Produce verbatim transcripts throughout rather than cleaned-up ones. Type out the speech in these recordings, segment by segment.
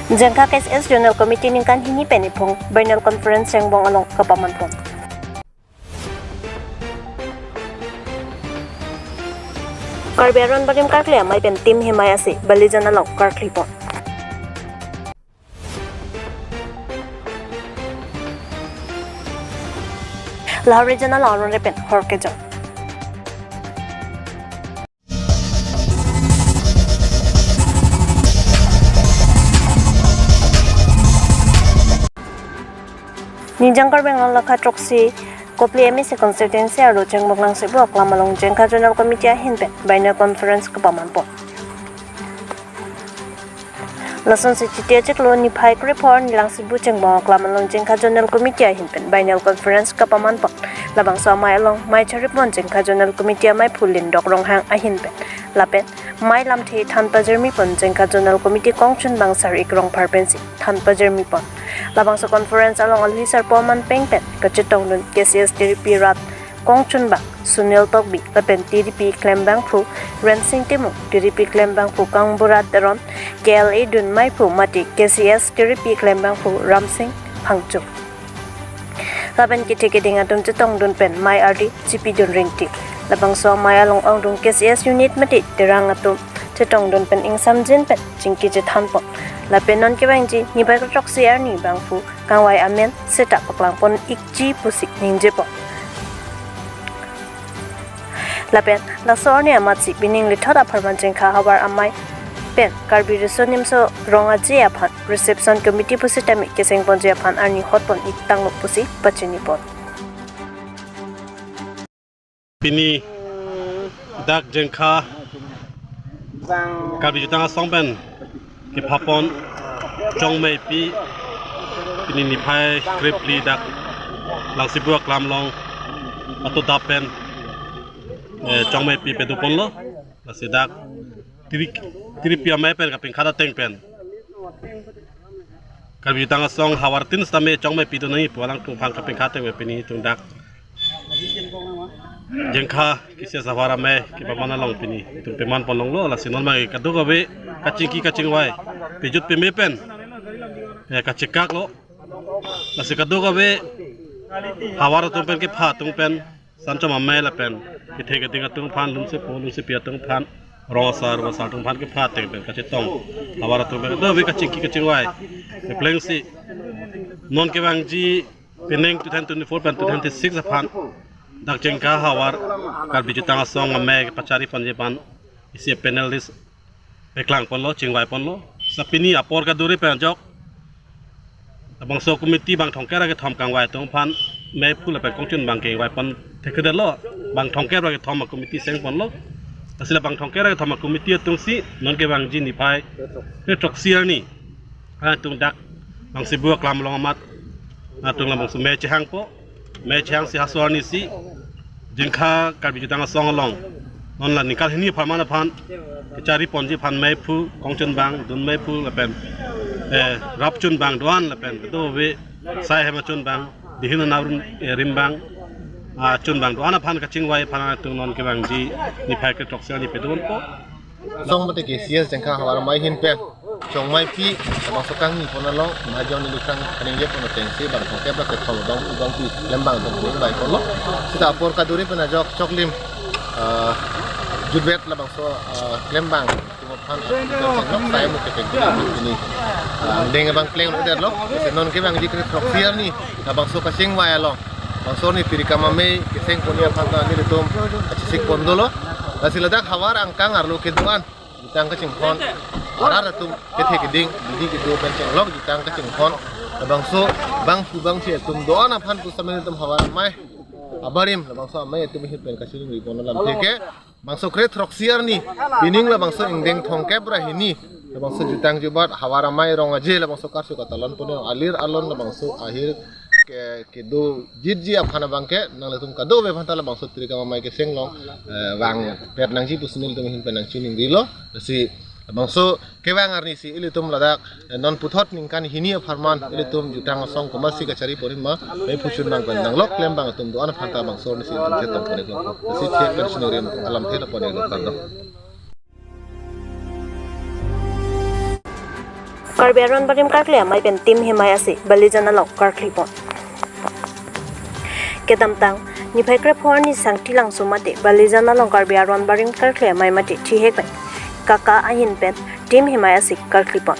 Jengkha K C S Zonal Committee ningkan hini pen iphong Biennial Conference Chengbong along kapamanpon. Karbi aron barim karkli amei pen Team Himai asi Balijan along karklipon. Lahori Jan along aron repen hor kejor. Nijang Karbi Anglong lakha throksi Kopili M A C constituency arlo Chengbong Langsebu Aklam along Jengkha Zonal Committee ahin pen Biennial Conference kapamanpon. Lasonsi Chiti achiklo niphai krepho arni Langsebu Chengbong Aklam along Jengkha Zonal Committee ahin pen Biennial Conference kapamanpon. Labangso amei along mei charipon Jengkha Zonal Committee ameiphu Lindok Ronghang ahin pen. Lapen mei lamthe than pajirmipon Jengkha Zonal Committee kongchunbang Sar-ik Rongphar pensi than pajirmipon. Labangso conference along alohi sarpo aman peng pen kachetongdun K C S Tiripi rat kongchunbang Sunil Tokbi lapen Tiripi klembangphu Rensing Timung, Tiripi klembangphu Kangburat Teron, K L A dunmeiphu mate K C S Tiripi klembangphu Ramsing Phangcho. Lapen kethe keding atum chetongdun pen mei ardi chipidun ringti. Labangso amei along ongdung K C S unit mate terang atum chetongdun pen ingsamjin pen chingki chethanpon. Lapen non kevangji niphai krethroksi arni bangphu kangvai amen seta paklangpon ikji pusi ningjepon. Lapen laso arni amatsi pining lethot apharman Jengkha havar amei pen Karbi Riso Nimso Rong Aje aphan reception committee pusitame kesengponji aphan arni hotpon ik tanglo pusi pachinipon. Pini dak Jengkha Karbi Jutang Asong pen kephapon chongmeipi pini niphai krepli dak Langsebu Aklam along ato dap pen, eh, chongmeipi pedoponlo. Lasi dak Tiri, Tiripi amei pen kapingkhat ateng pen Karbi Jutang Asong havar tin sitame chongmeipi do nangji pu alangtum aphan kapingkhat ateng pen pini itum dak Jengkha K C S havar amei kepaman along pini itum pemanpon longlo. Lasi non abang kadokave kachingki kachingvai pejut peme pen, eh, kachekaklo. Lasi kadokave havar atum pen kepha atum pen sanchom amei lapen kethe keding atum aphan lunsepo lunsepi atum aphan rong asar rong asar atum aphan kepha ateng pen kachetong havar atum pen kadokave kachingki kachingvai keplengsi non kevangji pining two thousand twenty-four pen two thousand twenty-six aphan dak Jengkha havar Karbi Jutang Asong amei pachariponji aphan isi panel list peklangponlo, chingvaiponlo. Sa pini apor kaduri pen ajok labangso committee bang thomkep ra kethom kangvai atum aphan meiphu lapen kongchunbang kangvaipon thekthedetlo. Bang thomkep ra kethom a-committee sengponlo. Lasi la bang thomkep ra kethom a-committee atumsi non kevangji niphai krethroksi arni atum dak Langsebu Aklam along amat atum labangso mei chehangpo. Mei chehangsi laso arnisi Jengkha Karbi Jutang Asong along non la ningkan hini apharman aphan kechariponji aphan meiphu, kongchunbang, dunmeiphu lapen, eh, rapchunbang do-an lapen kadokave sai hem achunbang, dihin anarum, eh, rimbang, ah, chunbang do-an aphan kachingvai aphan atum non kevangji niphai krethroksi arni pedonpo. Song mate K C S Jengkha havar amei ahin pen chongmeipi labangso kangni pon along majong nelikrang kaningjepon atengsi bang thomkep ra kethom bang bangpi klembang atum klembaiponlo. Seta apor kaduri pen ajok choklim, ah, jutvet labangso, ah, klembang atum aphan atum pen nok sai mu kepeng pini, ah, angdeng abang plenglo detlo. Lasi non kevangji krethroksi arni labangso kachingvai along bangso arni Tirikam amei kesengponji aphan ta nelitum kachesikpon dolo. Lasi ladak havar angkang arlo kedo-an jutang kachinghon arat atum kethe keding bidi kedo pen chenglok jutang kachinghon labangso bangphu bangsi atum do-an aphan pusitame nelitum havar amei abarim labangso amei atum ahin pen kachiningri pon alamthe ke bangso krethroksi arni pining labangso ingdeng thomkep ra hini labangso jutang jubat havar amei Rong Aje labangso karsu katalon pon alir alon labangso ahir ke kedojitji aphan abangke nanglitum kadokave aphanta labangso Tirikam amei keseng along, eh, vangpet nangji pusi nelitum ahin pen nangchiningrilo. Lasi labangso kevang arnisi ilitum ladak, eh, non puthot ningkan hini apharman ilitum Jutang Asong komatsi kachariponji ma meiphu chunbang pen nanglok klembang atum do-an aphanta bangso arnisi ilitum chetongpon iklo. Lasi thek pen chiningri alamthe lapu-an iklo, kardom. Karbi Aron Barim Karkli Amei pen Team Himai Ase Balijan along karkli pon. Kedamtang, niphai krepho arni Sangti Langso mate Balijan along Karbi Aron Barim Karkli Amei mate thihek pen Kaka ahin pen Team Himai Ase karkli pon.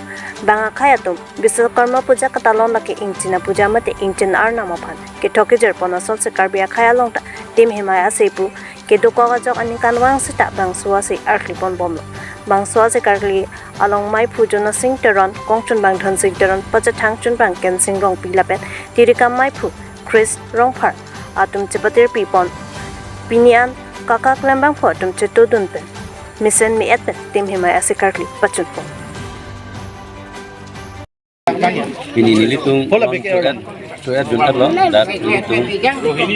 Bang akhei atum Biswakarma Puja katalon lake Ingchina Puja mate Ingchin Arnam aphan kethok kejir pon asonsi Karbi akhei along ta Team Himai Ase pu kedokok ajok aningkanvang seta bangso ase karkli pon bomlo. Bangso ase karkli along meiphu Jonasing Teron, kongchunbang Dhonsing Teron, pachethang chunbang Kensing Rongpi lapen tirikam meiphu Chris Rongphar atum chepatirpi pon. Pini an Kaka klembangphu atum chetodun pen mesen me-et pen Team Himai Ase karkli pachun pon. Pini nelitum Hola, non beke to-et, to-et jun-et lo, dak nelitum,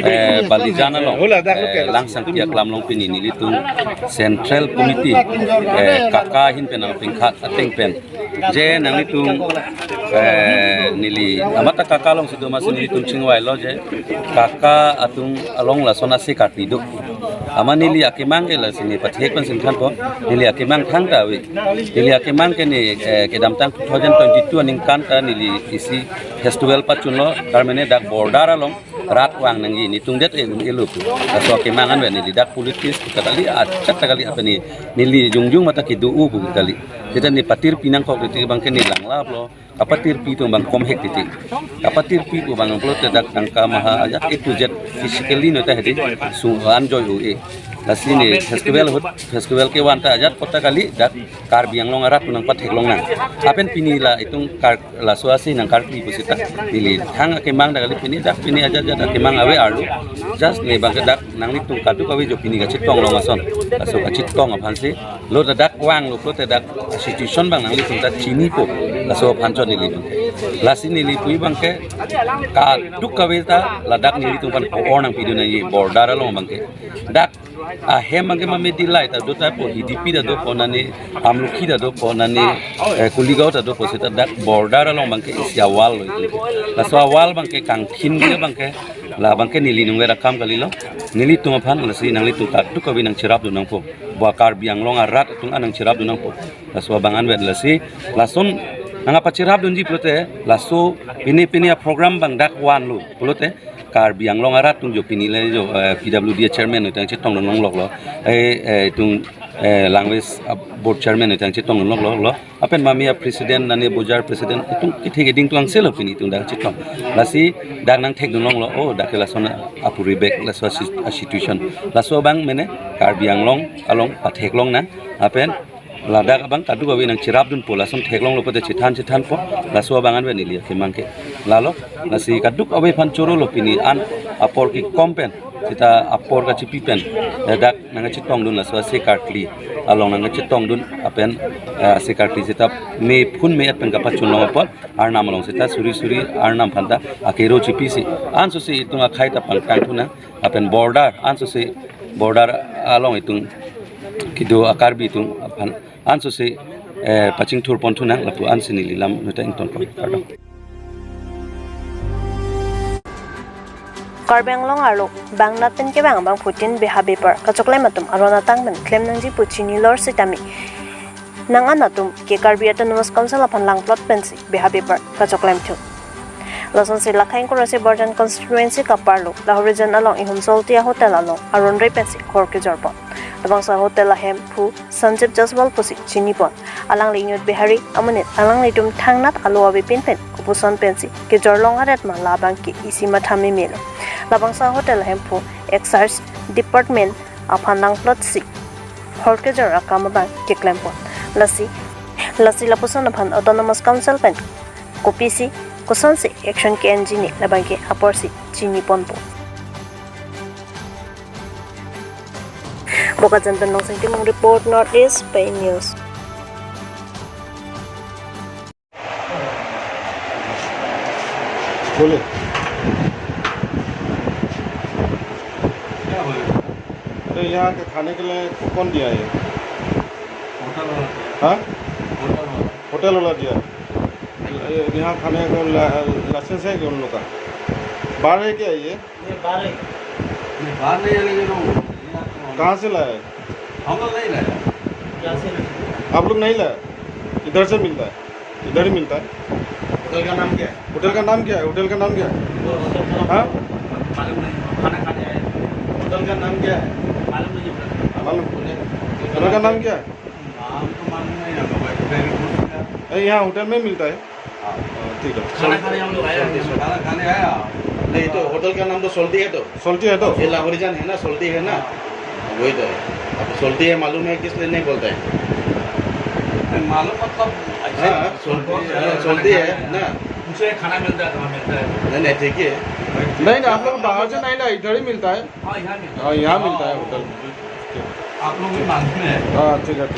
eh, Balijan along, Hola, dak lo eh, ke. Langsangpi aklam along pini nelitum Central Committee, eh, Kaka ahin pen nangpingkhat ateng pen. Je nanglitum, eh, neli, amat ta Kaka alongsi do amatsi nelitum chingvailo je, Kaka atum along lason ase karkli do. Amat neli akemang ke lasi ne pathek pen singthan po. Neli akemang thangta ave. Neli akemang ke ne, eh, kedamtang two thousand twenty-two aningkan ta neli isi festival pachunlo, karmene dak border along rat vang nangji, ne tungdet e un-elo pu. Laso akemang anvet neli dak politics kali, achat kali, apa ne, neli jongjong mata kedo-o pu kali. Seta ne patirpi nangkok titi abangke ne langlaplo. Kapatirpi atum abang komhek titi. Kapatirpi pu abang pulote dak tangka maha ajat A to Z physically noi ta hedi su anjoy o e. Lasi ne festival ahut, festival kevan ta ajat kota kali dak Karbi Anglong arat atum nangpatheklong nang. Lapen pini la itum kar laso ase nangkarkli pusita. Neli thang akemang dak kali pini dak pini ajat ajat akemang ave arlo. Just ne abangke dak nanglitum kadokave jo pini kachetong long ason. Laso kachetong aphansi lo ta dak vanglo pulote dak situation abang nanglitum ta chinipo. Laso aphan chot neli abangke. Lasi neli pu abangke kadokave ta ladak nelitum aphan ko-or nangpidun nangji border along abangke. Dak ahem abangke mame Dillai ta do ta po, Hidipi ta do po, nani Amlukhi ta do po, nani, eh, Kuligaon ta do po seta dak border along abangke isi awal lo itum. Laso awal abangke kangthin ke abangke labangke neli nangver akam kalilo. Nelitum aphan lasi nanglitum kadokave nangcherapdun nangpo. Ba Karbi Anglong arat atum an nangcherapdun nangpo. Laso abang anvet lasi lason nangpacherapdunji pulote laso pini pini aprogram abang dak vanlo pulote Karbi Anglong arat atum jo pini le jo, eh, P W D chairman noi tang chetongdun longlok lo. Eh, eh, itum, eh, language, ah, board chairman noi tang chetongdun longlok lo. Lapen mame apresident nani bojar president itum kethe keding atum angselo pini itum dak chetong. Lasi dak nangthekdun longlo, oh, dak ke lason apuri bek laso si-, a situation. Laso abang mene Karbi Anglong along patheklong nang. Lapen ladak abang kadokave nangcherapdunpo lason theklonglo pulote chethan chethanpo. Laso abang anvet neli akemang ke. Lalo, lasi kadokave aphan chorolo pini an apor kekom pen. Seta apor kachipi pen. Ladak nangchetongdun laso ase karkli along nangchetongdun lapen, eh, ase karkli seta mephun me-et pen kapachun long apot Arnam along seta suri suri Arnam aphanta akero chipisi. Ansose itum akhei ta pangtang thu nang lapen border ansose border along itum kedo a Karbi atum aphan ansose, eh, pachingthur pon thu nang lapu ansi neli lam noi ta ingtonpo. Kardom. Karbi Anglong arlo bang nat pen kevang abangphutin beha bepar kachoklem atum aron atang pen klem nangji pu chinilor sitame nang-an atum ke Karbi Autonomous Council aphan langplot pensi beha bepar kachoklem thu. Lasonsi Lakhaing Kurase Borjan constituency kaparlo Lahorijan along Ihum Soltia Hotel along aron re pensi khor kejor pon. Labangso hotel ahemphu Sanjib Jaswal pusi chini pon. Alangli inut Bihari amonit alanglitum thangnat alo avepin pen kopuson pensi kejor long aret ma labang ke isi matha memelo. Labangso hotel ahemphu Excise Department aphan langplotsi khor kejor akam abang keklem pon. Lasi, lasi lapuson aphan Autonomous Council pen kopisi kosonsi action ke-enji ne labang ke aporsi chini ponpo. Bokajan pen Longsing Timung report, North East Pei News. बोले। क्या बोले? अरे, यहाँ के खाने के लिए कौन दिया ये? होटल वाला दिया। हाँ? होटल वाला। होटल वाला दिया। ये यहाँ खाने का ला-, लाइसेंस है क्या उन लोग का? बाहर है क्या ये? ये बाहर है। ये बाहर नहीं है, लेकिन वो कहाँ से लाया है? हम लोग नहीं लाया। आप लोग नहीं लाया? इधर से मिलता है? इधर ही मिलता है। होटल का नाम क्या है? होटल का नाम क्या है? होटल का नाम क्या है? वो होटल का नाम हाँ? मालूम नहीं, खाना खाने आए। होटल का नाम क्या है? मालूम नहीं होटल। मालूम? होटल का नाम क्या है? नाम तो मालूम नहीं है, मोबाइल पे भी पूछ लिया। अरे, यहाँ होटल में मिलता है। हाँ। ठीक है। खाना खाने हम लोग आए हैं। खाना खाने आया? नहीं, तो होटल का नाम तो सोल्टी है तो। सोल्टी है तो? ये लाहौरी जान है ना, सोल्टी है ना? हाँ। वही तो है। अब सोल्टी है, मालूम है, किस लिए नहीं बोलता है? नहीं, मालूम मतलब ऐसे हाँ, सोल्टी, बहुत हाँ, सारे सोल्टी खाना है खाने ना? हैं। पूछे, खाना मिलता है, कहाँ मिलता है? नहीं, नहीं, ठीक है। नहीं, नहीं, आप लोग बाहर से नहीं लाए, इधर ही मिलता है। हाँ, यहाँ मिलता है। हाँ, यहाँ मिलता है हाँ, होटल। आप लोग भी मालूम है। हाँ, ठीक है, ठीक।